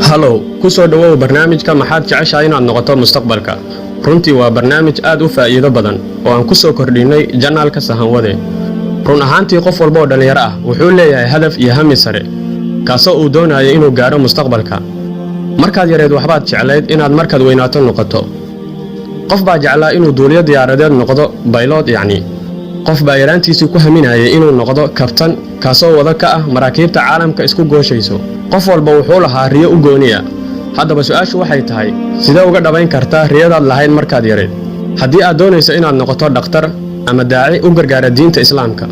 Hello, ku soo dhowow barnaamijka Maxaad Jeceshahay Inaad Noqoto Mustaqbalka? Runtii waa barnaamij aad u faa'iido badan oo aan ku soo kordhinnay channelka Sahanwade. Run ahaantii, qof walba oo dhallinyaro ah wuxuu leeyahay hadaf iyo hami sare, kaasoo uu doonayo inuu gaadho mustaqbalka. Markaad yareed, waxbaad jeclayd inaad markaad weynaato noqoto. Qof baa jeclaa inuu duuliyo diyaaradeed noqdo, pilot yacni. Qof baa yaraantiisii ku haminayay inuu noqdo kabtan, kaasoo wada ka ah maraakiibta caalamka isku gooshayso. Qof walba wuxuu lahaa riyo u gooniya. Haddaba su-aashu waxay tahay: sidee uga dhabayn kartaa riyadaad lahayd markaad yareed? Haddii aad doonayso inaad noqoto dhakhtar ama daaci u gargaara diinta Islaamka,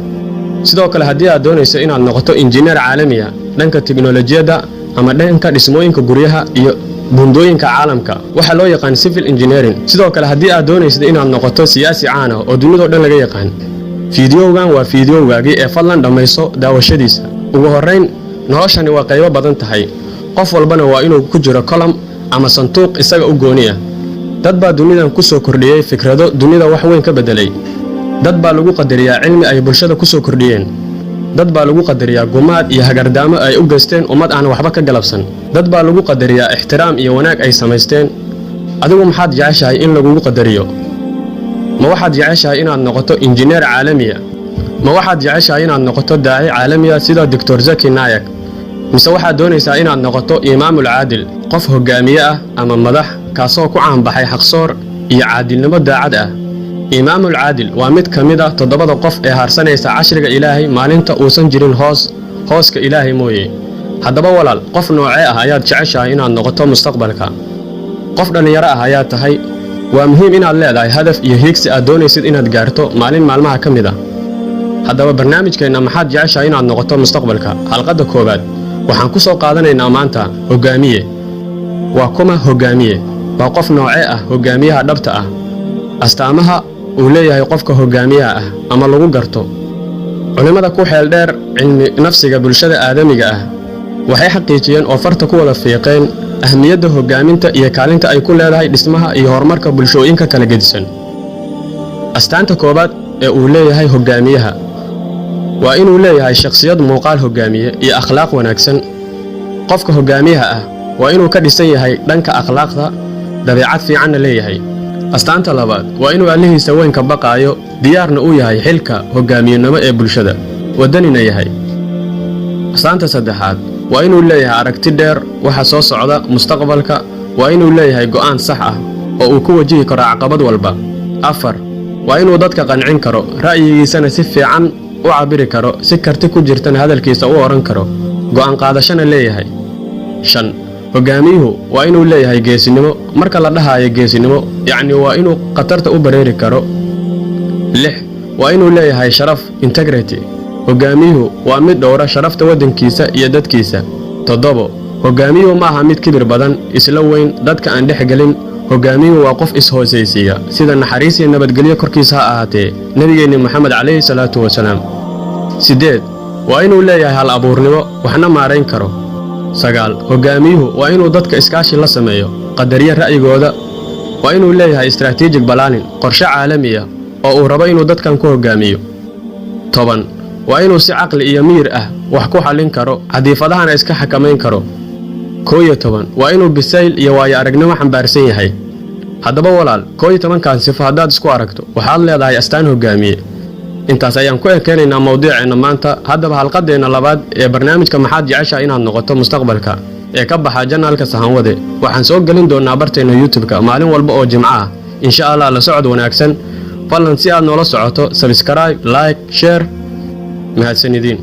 sidoo kale haddii aad doonayso inaad noqoto injineer caalamiya dhanka tiknolojiyadda ama dhanka dhismooyinka guryaha iyo buundooyinka caalamka, waxaa loo yaqaan civil engineering, sidoo kale haddii aad doonaysid inaad noqoto siyaasi caan ah oo dunidao dhan laga yaqaan, fiidiyowgan waa fiidiyowgaagii ee fadlan dhammayso daawashadiisa. Ugu horrayn, noloshani waa qaybo badan tahay, qof walbana waa inuu ku jiro column ama sanduuq isaga u gooniya. Dad baa dunidan ku soo kordhiyey fikrado dunida wax weyn ka beddelay. Dad baa lagu qadariyaa cilmi ay bulshada ku soo kordhiyeen. Dad baa lagu qadariyaa gumaad iyo hagardaamo ay u geysteen ummad aan waxba ka galabsan. Dad baa lagu qadariyaa ixtiraam iyo wanaag ay samaysteen. Adigu maxaad jeceshahay in lagugu qadariyo? Ma waxaad jeceshahay inaad noqoto injineer caalamiya? Ma waxaad jeceshahay inaad noqoto daaci caalamiya sida Doctor Zakir Naik? Mise waxaad doonaysaa inaad noqoto imaamul caadil, qof hogaamiye ah ama madax kaasoo ku caanbaxay xaqsoor iyo caadilnimo daacad ah? Imaamul caadil waa mid ka mid a toddobada qof ee haarsanaysa carshiga Ilaahay maalinta uusan jirin hoos hooska Ilaahay mooye. Haddaba walaal, qof noocee ah ayaad jeceshahay inaad noqoto mustaqbalka? Qof dhallinyaro ah ayaad tahay. Waa muhiim inaad leedahay hadaf iyo hiigsi aad doonaysid inaad gaarto maalin maalmaha ka mid ah. Haddaba barnaamijkeenna Maxaad Jeceshahay Inaad Noqoto Mustaqbalka, xalqadda koowaad, waxaan ku soo qaadanaynaa maanta hogaamiye. Waa kuma hogaamiye? Waa qof noocee ah hogaamiyaha dhabta ah? Astaamaha uu leeyahay qofka hogaamiyaha ah ama lagu garto. Culimmada ku xeel dheer cilmi nafsiga bulshada aadamiga ah waxay xaqiijiyeen oo farta ku wada fiiqeen ahmiyadda hogaaminta iyo kaalinta ay ku leedahay dhismaha iyo horumarka bulshooyinka kala gedisan. Astaanta koowaad ee uu leeyahay hogaamiyaha waa inuu leeyahay shakhsiyad muuqaal hogaamiye iyo akhlaaq wanaagsan. Qofka hogaamiyaha ah waa inuu ka dhisan yahay dhanka akhlaaqda, dabeecad fiicanna leeyahay. Astaanta labaad waa inuu Allihiisa weyn ka baqaayo, diyaarna uu yahay xilka hogaamiyenimo ee bulshada, waddanina yahay. Astaanta saddexaad waa inuu leeyahay aragti dheer, waxa soo socda mustaqbalka. Waa inuu leeyahay go'aan sax ah oo uu ku wajihi karo caqabad walba. Afar, waa inuu dadka qancin karo, ra'yigiisana si fiican u cabbiri karo, si karti ku jirtana hadalkiisa u odhan karo, go'aan qaadashana leeyahay. Shan, hogaamiyuhu waa inuu leeyahay geesinimo. Marka la dhahaayo geesinimo, yacni waa inuu khatarta u bareeri karo. Lix, waa inuu leeyahay sharaf, integrity. Hogaamiyuhu waa mid dhowra sharafta waddankiisa iyo dadkiisa. Toddobo, hogaamiyuhu ma aha mid kibir badan, isla weyn, dadka aan dhex gelin. Hogaamiyuhu waa qof is-hoosaysiiya, sida naxariis iyo nabadgelyo korkiisa ha ahaatee nebigeenni Moxamed calayhi salaatu wasalaam. Siddeed, waa inuu leeyahay hal abuurnimo, waxna maarayn karo. Sagaal, hogaamiyuhu waa inuu dadka iskaashi la sameeyo, qadariyo ra'yigooda. Waa inuu leeyahay strategic planning, qorshe caalami ah oo uu rabo inuu dadkan ku hogaamiyo. 10, waa inuu si caqli iyo miyir ah wax ku xallin karo, caadifadahana iska xakamayn karo. 11, waa inuu bisayl iyo waayo aragnimo xambaarsan yahay. Haddaba walaal, 11-kan sifo haddaad isku aragto, waxaad leedahay astaan hogaamiye. Intaas ayaan ku ekeenaynaa mawduuceenna maanta. Haddaba xalqadeenna labaad ee barnaamijka Maxaad Jeceshaha Inaad Noqoto Mustaqbalka ee ka baxa channelka Sahanwade waxaan soo gelin doonaa barteena YouTube-ka maalin walba oo Jimco ah, insha Allah. La socod wanaagsan. Fadlan si aad noola socoto, subscribe, like, share. Mahadsanidin.